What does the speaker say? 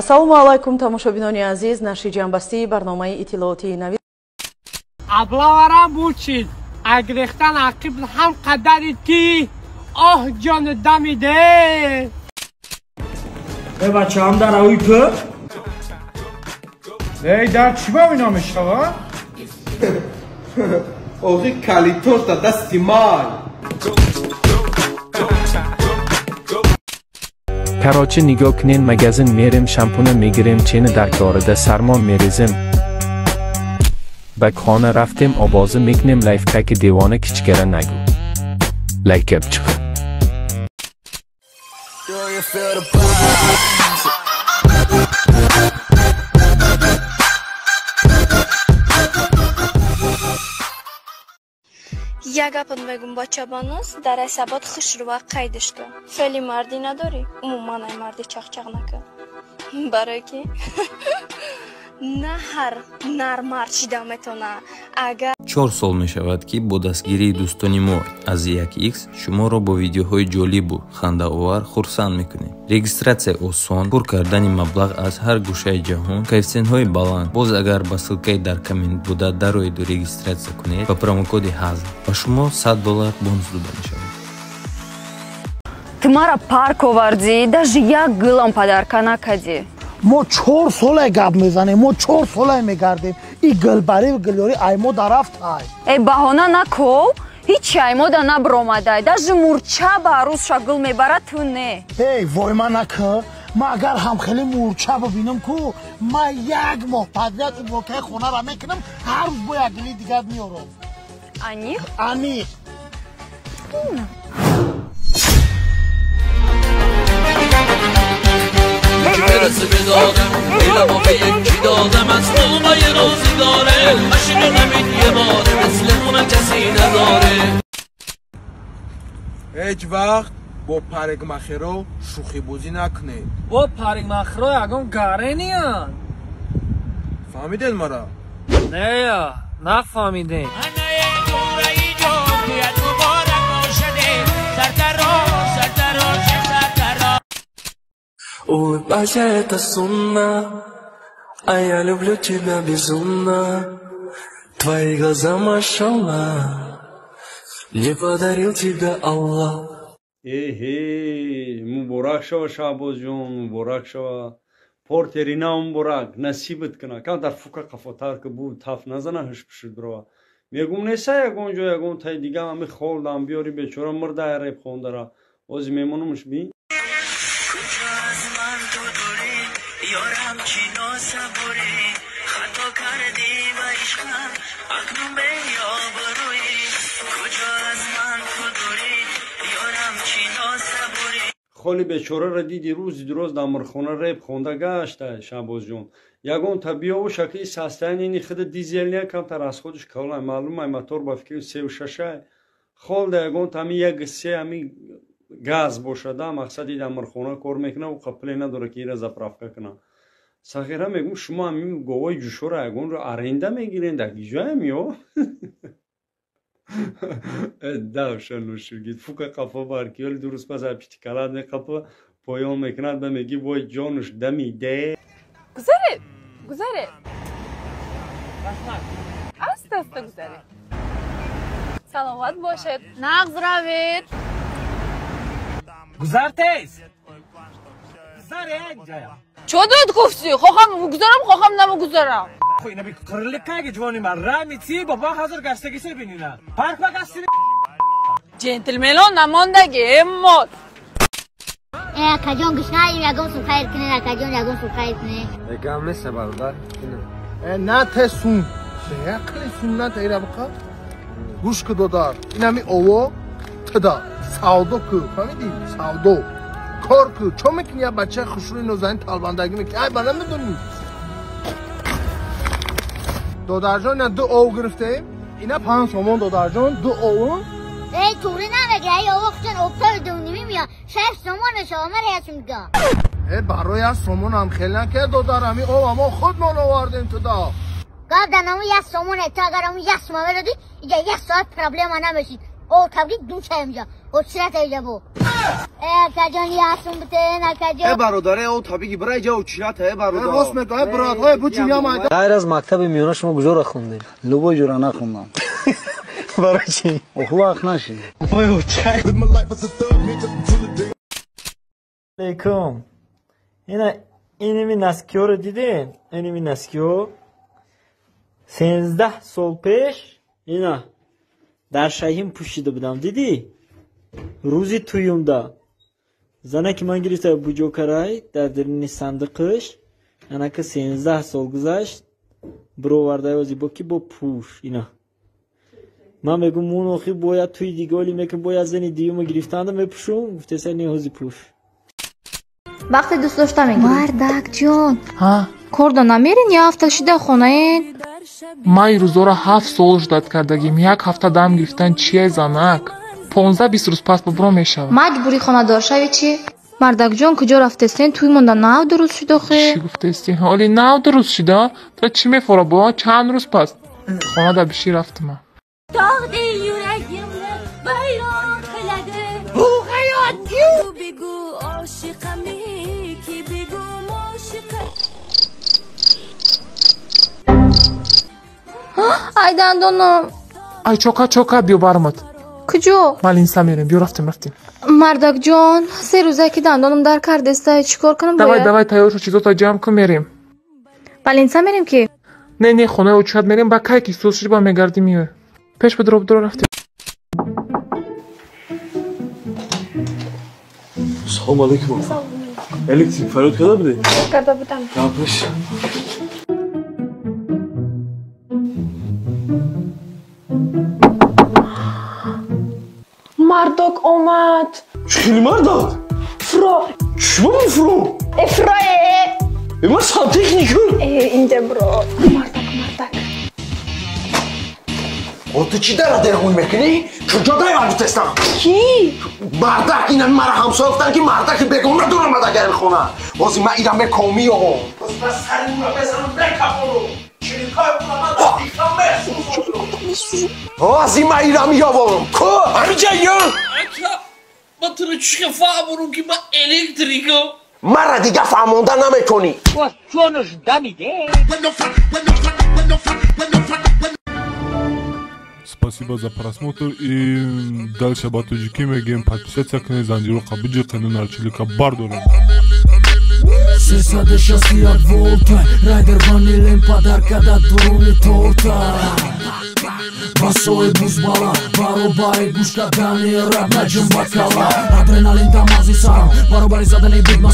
Ассалому алайкум, тамошобинони азиз, нашри ҷамъбастии барномаи иттилоотии нави. Аблаварам бучид, агрехтан ақиб ҳам қадари ки оҳ ҷон дамиде. Э бачаам дар ави ку? Эй дар чӣ ба вино мешава? Оғи калитош да дасти май. Короче, нигоҳ кунен, магазин мерем, шампуна мегирем, чени дар корида сармон мерезем. Ба хона рафтем, обозӣ мекунем, лайфхаки девона кичкара нагӯ. Лайкап чиқ. Як гапат мегум, бачабанос дар асабот хушрува қайдиш ку. Феъли мардӣ надорӣ, умуман ай марди чақчақ накун. Барое ки на ҳар нар мард шида метона. Агар 4 сол мешавад, ки бо дастгирии дӯстони мо аз 1x шуморо бо видеоҳои ҷолибу хандаовар хурсанд мекунем. Регистратсия осон, пур кардани маблағ аз ҳар гӯшаи ҷаҳон, коэффисиентҳои баланд. Боз агар ба ссылкаи дар коммент буда дароеду регистратсия кунед, ба промокоди ҳазл ба шумо 100 доллар бонус дода мешавад. Ту мара парк овардӣ, даже як гулам подарка накардӣ. Мо 4 соле гап мезанем, мо 4 соле мегардем, и гулбарӣ гулёрӣ аймо дарафтай. Э, баҳона нако, ҳичи аймода набиромадай, даже мурча ба арӯзша гул мебарад, ту не. Эй, вой, ма нака, ма агар ҳамхели мурча бибинам ку, ма як моҳ подряд уборкаи хонара мекунам, ҳар рӯз бо як гули дигар меорам. Аниқ? Аниқ. برسه به دادم دلمو به یکی دادم از یه روزی داره ماشینو نمید یه باره مثل اونم کسی نداره. ҳеҷ вақт бо парикмахеро шӯхибозӣ накунед. Бо парикмахеро ягон гарениян. Фаҳмидед мара? Нея, нафаҳмидем. Улыбайся, это сунна, а я люблю тебя безумно. Твои глаза, машалла, мне подарил тебя Аллах. Эҳе, муборак шава, Шаҳбозҷон, муборак шава. Портерина муборак, насибат кина. Камтар фука қафотар ки бу таф назана, ҳуш пушид бирова. Мегум, неса ягон ҷо ягон тай дига ами холдам биёри, бечора мурда реп хондара. Ози мемонумш би. Ёрам чӣ носабурӣ, хато кардӣ ба ишқам, акнун беёбрӯӣ, куҷо аз ман ту дурӣ, ёрам чӣ носабурӣ. Холи бечораро диди, рӯзи дуроз дар мирхона реп хонда гашта. Шаҳбозҷон, ягон та биёву шакли состоянияни худа дизелния камтар аз худаш калай, маълум ай мотор ба фикри севу шашай холда, ягон та ами як се ами газ бошада. Мақсади дар мирхона кор мекуна, ӯ қапле надора ки ира заправка куна. Сағира мегум, шумо ҳамин говои ҷӯшоро ягонро аренда мегирен, дар гиҷоям ё давша нушугид фука қафо бар ки ёли дуруст пас апитикалат меқапа, поён мекунад, ба меги: вой, ҷонуш дамиде. Гузаред, гузаред, аста аста гузаред. Саломат бошед, нағз равед. Гузар тез, гузар як ҷая. Чо дод гуфтӣ? Хохам гузарам, хохам намегузарам. Ина би қирликаги ҷувони ман рами ци бобо ҳазор гаштаги се бинина парк ба гашти. Ҷентлменон намондаги эммот. Э, акаҷон, гушнаем, ягон сум хайр кунен, акаҷон, ягон сум хайр кунен. Э, гам неста, бародар. Э, на те сум ақли сум на те ира биқа, гӯш ку, додар, инами ово тида савдо ку, фаҳмидӣ? Савдо кор ку, чо мекунӣ? Я бачаи хушрӯи нозанин талбандагӣ мекунӣ, ай ба намедонӣ. Додарҷон, ина ду ов гирифтем, ина 5 сомон, додарҷон, ду ов. Эй, туғри намеги, ай ово хучан обтави дуними мия 6 сомон шава, мара ясум дига. Э, барои 1 сомонам хел накард, додар, ами ов мо худмон овардем туда. Гап дар наму 1 сомоне, ту агар аму 1 сомон медодӣ, иҷа як соат проблема намешид. Ов табги дуча имҷа. Очрат айда бу. Акаҷон ясум битен акаҷон. Э бародаре, о табиги бирай ҷа очрат э бародар. Рост мегӯ, э брат, э бучи ямайда. Ғайр аз мактаби миёна шумо куҷоро хондед? Любой ҷора нахондам. Барои чӣ? Охлақ нашид. Алейкум. Ина иними наскиёро дидем? Иними наскиё 13 сол пеш ина дар шаҳим пӯшида будам, дидӣ? Рӯзи туюмда занаки ман гирифта буҷокарай дар дарини сандиқиш, анака 13 сол гузашт, бировардай ози бо ки бо пӯш ина. Ман мегум мун охи бояд туи диголи мекун, бояд зани дуюма гирифтанда мепӯшум, гуфтеса не ҳози пӯш. Вақте дӯст дошта мегирӣ. Мардакҷон, кордо намерин я ҳафта шида хонаен? Ман ирӯзора 7 сол ждат кардагим, як ҳафта дам гирифтан чие занак? 15-20 рӯз пас бобро мешавад. Маҷбури хонадор шавӣ чӣ? Мардакҷон, куҷо рафтестен? Туй монда нав дуруст шуд охе. Чӣ гуфтести? Ҳоли нав дуруст шуда? То чӣ мефора бо чанд рӯз пас хонада бишӣ рафтима. Tog'dek yuragimni vayron qiladi bu hayot. Begu oshiqamiki, begu moshiqa. Ай дандонам. Ай чока чока биё бармад. Куҷо? Малинса мерем, биё рафтем рафтем. Мардакҷон, се рӯза ки дандонам дар кардеста, чӣ кор кунам бояд? Давай давай тайёр шо, чизота ҷамъ кун мерем. Малинса мерем ки? Не не, хонаи очат мерем, ба кай ки сӯз шуд ба мегардим миёй. Пеш бидро бидро рафтем. Салом алейкум. Электрик фарёд карда будӣ? Карда будам. Гапш. Мардок омад. Чӣ хели мардак? Фро. Чӣ бо фро? Э фрое. Э ман сантехникам. Э инҷа бро. Мардак мардак. О ту чӣ дара дергӯй мекунӣ? Куҷо дайван гуфтестам? Кӣ? Мардак ина мара ҳамсоя гуфтанд ки мардаки бегона дорам дар ин хона. Бози ман ира мекомӣ оғо. Бози ман сари ура безанам бекафону. Чирикай ура ман дақиқан месӯзонам. Ози ман ира меёвам. Ку? Ҳамиҷа ё? Ака, ман туро чӣ фаҳмонам ки ман электрикам? Мара дига фаҳмонда наметонӣ. Ҷонаш дамиде. Спасибо за просмотр и дальше ба тоҷикӣ мегӯем подписаться кунед, занҷиро биҷиқену нарчилика бардорем. 361 волта райдер ванилем подарка да дуруни торта басои бузбала баробари гӯш кардани раб наҷум ба кала адреналин дамази сарам баробари задани бигма.